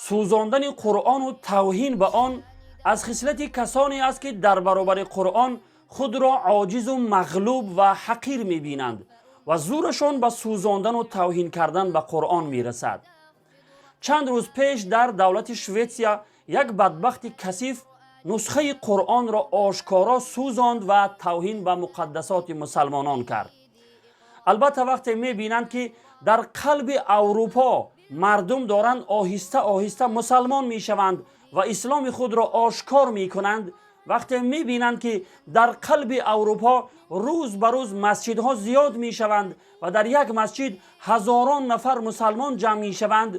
Сӯзондани Қуръону тавҳин ба он аз хислати касоне аст, ки дар баробари Қуръон худро оҷизу мағлуб ва ҳақир мебинанд ва зӯрашон ба сӯзондану тавҳин кардан ба Қуръон мерасад. Чанд рӯз пеш дар давлати Шветсия як бадбахти касиф нусхаи Қуръонро ошкоро сӯзонд ва тавҳин ба муқаддасоти мусалмонон кард. Албатта, вақте мебинанд, ки дар қалби Аврупо мардум доранд оҳиста оҳиста мусалмон мешаванд ва исломи худро ошкор мекунанд, вақте мебинанд, ки дар қалби Аврупо рӯз ба рӯз масҷидҳо зиёд мешаванд ва дар як масҷид ҳазорон нафар мусалмон ҷамъ мешаванд,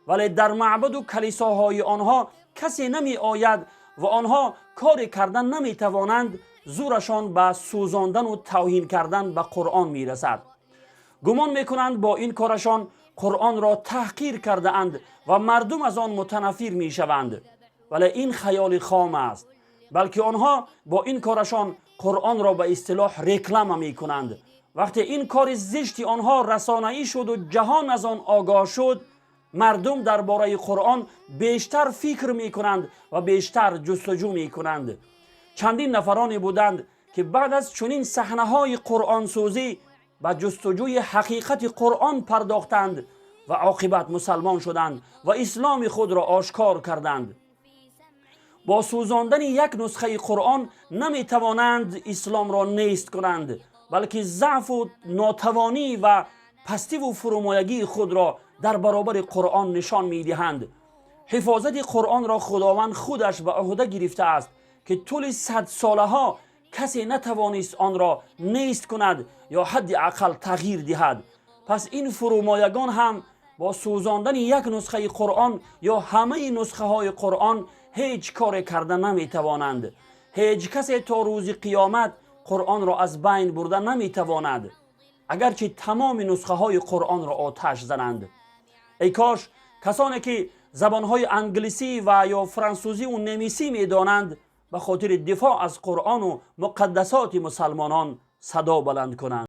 вале дар маъбаду калисоҳои онҳо касе намеояд ва онҳо коре кардан наметавонанд, зӯрашон ба сӯзондану тавҳин кардан ба Қуръон мерасад. Гумон мекунанд, бо ин корашон Қуръонро таҳқир кардаанд ва мардум аз он мутанаффир мешаванд, вале ин хаёли хом аст, балки онҳо бо ин корашон Қуръонро ба истилоҳ реклама мекунанд. Вақте ин кори зишти онҳо расонаӣ шуду ҷаҳон аз он огоҳ шуд, мардум дар бораи Қуръон бештар фикр мекунанд ва бештар ҷустуҷӯ мекунанд. Чандин нафароне буданд, ки баъд аз чунин саҳнаҳои қуръонсӯзӣ ба ҷустуҷӯи ҳақиқати Қуръон пардохтанд ва оқибат мусалмон шуданд ва исломи худро ошкор карданд. Бо сӯзондани як нусхаи Қуръон наметавонанд исломро нест кунанд, балки заъфу нотавонӣ ва пастиву фурӯмоягии худро дар баробари Қуръон нишон медиҳанд. Ҳифозати Қуръонро Худованд худаш ба ӯҳда гирифтааст, ки тӯли садсолаҳо касе натавонист онро нест кунад ё ҳадди ақал тағйир диҳад. Пас ин фурӯмоягон ҳам бо сӯзондани як нусхаи Қуръон ё ҳамаи нусхаҳои Қуръон ҳеҷ коре карда наметавонанд. Ҳеҷ касе то рӯзи қиёмат Қуръонро аз байн бурда наметавонад, агарчи тамоми нусхаҳои Қуръонро оташ зананд. Эй кош касоне, ки забонҳои англисӣ ва ё франсузиву немисӣ медонанд, ба хотири дифоъ аз Қуръону муқаддасоти мусалмонон садо баланд кунанд.